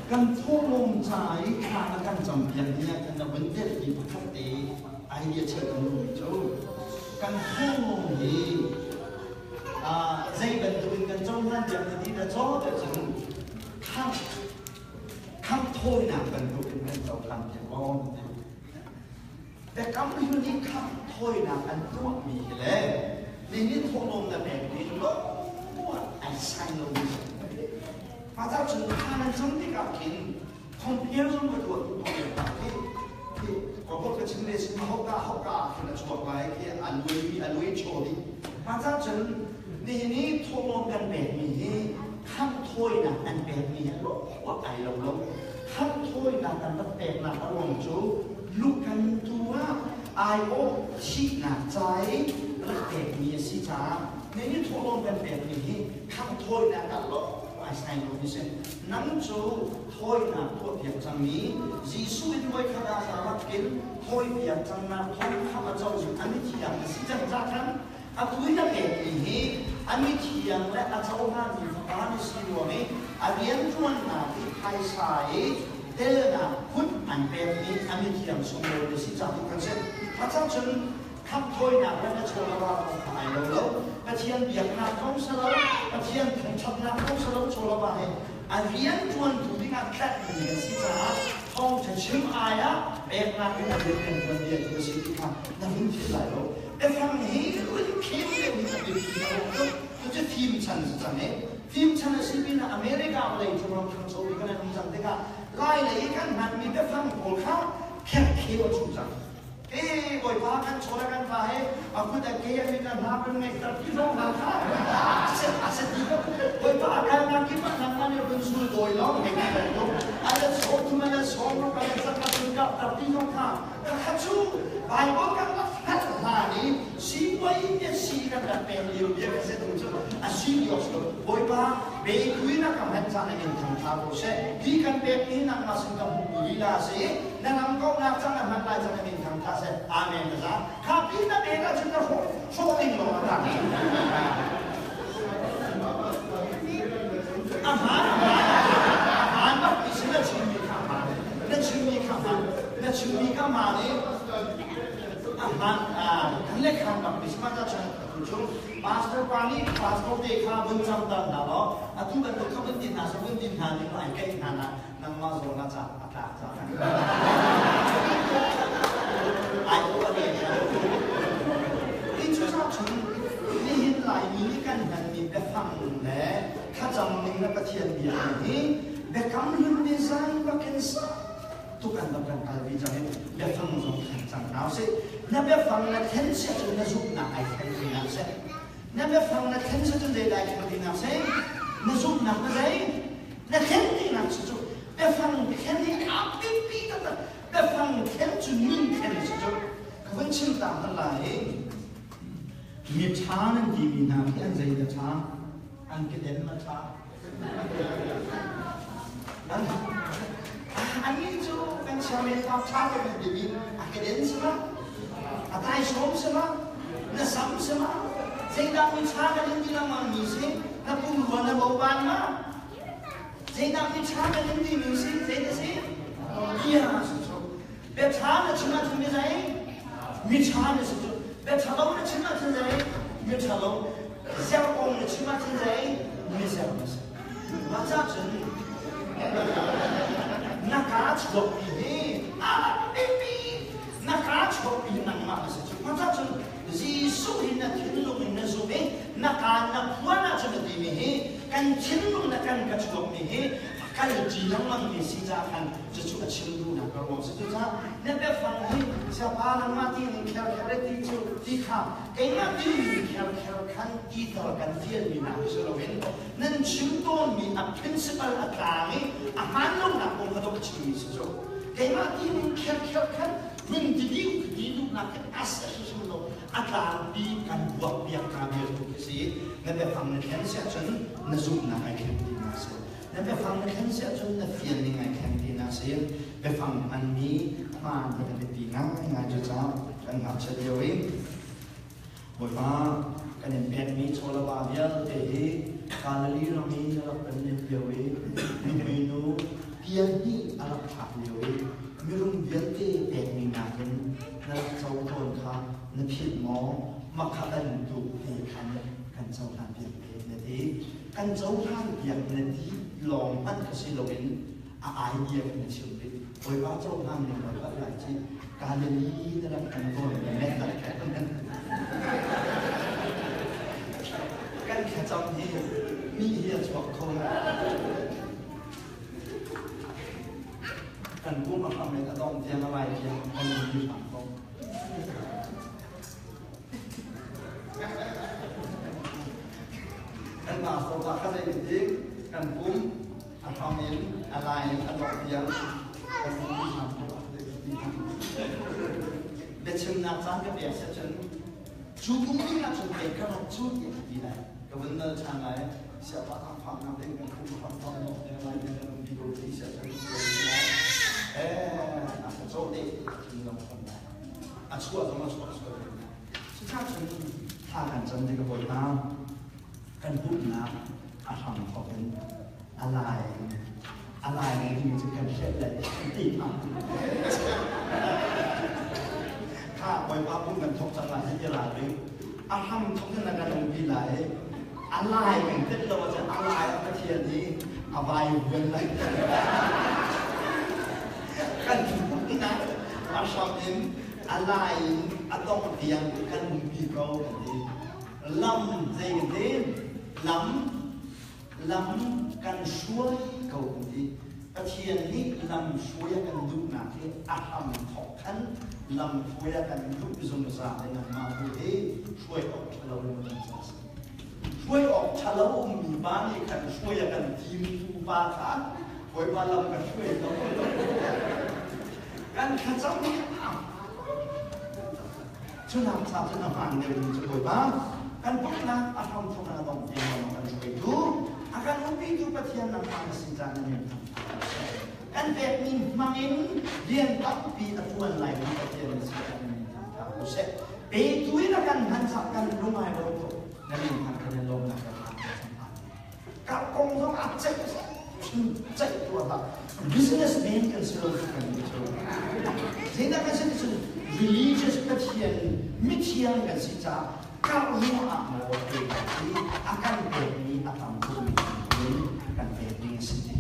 Kan thawhlawm ca i thla na kan campiak ni ah khan na vun telhmi pakhat te idea cheuh kan duhmi cu kan thawhlawm hi zei bantukin kan cohlan piak na ti na caw ahcun khangh khangh thawinak bantukin kan cohlan piak law na ti. Biakam hlun i khangh thawinak an tuahmi hi le nihin thawhlawm na pekmi lawng ai sai lomi Mah cun thla nan cam tikah khin compare zong ka tuah duh tuah lio khi khi ko ka chim le sim hoka hoka ah khin a chuak lai khi a luai mi a luai chaw dih. Mah cun nihin i thawhlawm kan pekmi hi khangh thawinak an pekmi hi lawh ai lo lo. Khangh thawinak kan rak peknak a ruang cu lukan tu ah aiawh thihnak ca i rak pekmi a si caah nihin i thawhlawm kan pekmi hi khangh thawinak ah lawh ai sai lo mi si. Nang cu thawinak tuahpiak cangmi Jesuh in voikhat ah za lakin thawipiak cangnak thawng khamh a co an i thiang a si cang ca khan a pui na pekmi hi a mithiang le a cohlanmi fapa na si ruang i a rianṭuannak i phaisa i telnak phun an pekmi a mithiang sunglawi na si ca tu kan si. Macang cun khamhthawinak le na chawlava kong kha ai lo lo. Pathian biaknak kong si lo, Pathian thangṭhatnak kong si lo, chawlava he a rianṭuantu dingah tlaihmi kan si caah thawngṭha chim ai ah peknak in a rian kan ṭuan bia tu a si ti kha na hun philh lai lo. Biafang hi run khim deuh in a biapi a um tuk. Cucu fim chan si cang i fim chan a si pinah America vawlei cung ram ṭhangcho bik kan um cang tikah Lai lei i kan hmanmi biafang pawl kha kherkheu a chung cang. Ee Bawipa kan chaw le kan va he a kut a ke a mit a hna kan ngeihter ti zong hna kha a se ti ko. Bawipa a kalnak kip ah nangmah nih run sul dawi lawng hei ti bantuk a le chaw thum a le sawm ruk a le zakhat run kapter ti zong kha Khakha cu Bible kan rak hngalh hlan i sipuai in si kan rak pek lio bia kan si tung cu a si lio si lo. Bawipa beikui na ka hman caan in thang thla ko seh. Hi kan pek ni nangmah sin ka hmuhmi lila a si. Na lam kauhnak cang na hman lai cang in thang thla seh. Amen ka za. Kha pi na pek ahcun na hrawh hrawh ding lawng a tang. A hmaan a hmaan a hmaan bak ti si na chimmi kha a hmaan. Na chimmi kha hmaan. Na chimmi kha hmaan i a hmaan kan le khan bak mi si ma chan tu chung pastor pa nih pastor te kha vun cam ter hna law atu bantuk kha vun ti hna sa vun ti hna ning ai keih hna na nangmah zawn ah ca a tlak ca ai ko a ni cu cun nihin Laimi nih kan hmanmi biafang le thlacam ning le Pathian bia hi biakam hlun ni zan bakin sa tuk an rak kan kalpi cang i biafang zong thlen cang hna usih. Na biafang na thlen sia cun na zumhnak ai thlen tinak si. Na biafang na thlen sia cun zeidah ai thlen tinak si? Na zumhnak na zei? Na thlen tinak si cu biafang thlen hi a biapi taktak. Biafang thlen cu nun thlen si cu. Ka vun chim ta hna lai. Mi ṭha nan timi hna khi an zei dah ṭha? An keden ma ṭha? Annih cu kan chairman pa ṭha te kan timi a keden si ma? A taisawm si ma? Na sam si ma? Zeidah mi ṭha kan in ti lengmang mi si? Na pumrua na boban ma? Zeidah mi ṭha kan in timi si? Zei si? Bia si cu. Bia ṭha na chim ahcun mi zei? Mi ṭha na si cu. Bia ṭha lo na chim ahcun zei? Mi ṭha lo. Zer kong na chim ahcun zei? Mi zer na si. Mah ca cun na kaa chuakmi hi a biapi na kaa chuakmi hi nangmah na si cu. Mah ca cun Jesuh hi na thinlung in na zumh i na kaan na phuan ahcun na timi hi kan thinlung na kan ka chuakmi hi a kal ṭi lengmangmi si caah khan cucu a chim duhnak ka ruang si. Cucaah na biafang hi siapa nangmah ti ning kherkher ti cu ti kha keimah ti ning kherkher khan titer kan fialmi hna hi si loin nan chim tawnmi a principle a tlang i a hmaan lonak kong kha dawh a chimmi si cu. Keimah ti ning kherkher khan hun ti dih ti duhnak khi as a si hrim lo. A tlangpi kan buak piak hna bia tu khi si. Na biafang na thlen si ahcun na zumhnak ai thleng ti na si. Na biafang na thlen si ahcun na fian ning ai thleng ti na si. Biafang hmanmi hmaan hi a biapi ngaingai. Cucaah kan ngakchia lio i Bawipa kan in pekmi chawlava vialte hi Galilee ram i na rak kan len lio i mihmui nu pian. cohlan piak na ti lawng hmanh kha si loin a idea kan na chim rih. Bawipa cohlan ning ka hngalh lai ci Galilee na rak kan tawn mi method kan thlacam hi mi hi a chuak kho Kan pum a hram in a dong tiang a lai tiang kan um hram ko. Kan pastor pa kha zei ti kan pum a hram in a lai in a dong tiang kan um hram ko. Biachimnak caan ka pek seh cun cu kum ding ah cun pek ka rat cu ti ti lai. Ka vun nal ṭhan lai. Siapa ang phak nak ding kan kum hram thong no te lai ding kan um ko ti sia cun eh a ka cho te cun long khom lai. A chuah zong a chuah sual ding. Cuca cun thla kan cam ding ka bawipa kan pumhnak a hram thawk in a lai a lai ding cu kan hrial lai ti kha bawipa pum kan thawk cang lai hi ral ding a hram thawk in kan um pi lai a lai kan tet lo ahcun a lai a Pathian i a vai vuan lai kan pumhnak a hram in a lai in a dongh tiang kan umpi ko kan ti. Lam zei kan ti? Lam lam kan hruai ko kan ti. Pathian nih lam hruai a kan duhnak hi a hram thawk khan lam hruai a kan duh zungzal i nangmah tu hi hruai awk ṭhalo in kan ca si. Hruai awk ṭhalo ummi pa nih khan hruai a kan timtu pa kha Bawipa lam kan hruai ko. Kan thlacam hi a Cunak ca cun a hmaan deuhmi cu Bawipa kan pumhnak a hram thawk in a dongh tiang lawng kan hruaitu a kan umpitu Pathian nangmah na sin caan na min kan pekmi hmangin rian tampi a ṭuan laimi Pathian na si caan na min thangṭhat ko seh. Petu in a kan hman cak kan lungai lo tuk na min thang kan in lawmnak kan Ka kong zong a ceih ceih tuah hlah. Businessman kan si lo kan ti cu. Zeidah kan si ti cu religious Pathian mithiang kan si caah karh ruah ah maw pe kan si a kan pekmi a tam tukmi kan pek ding a si ti.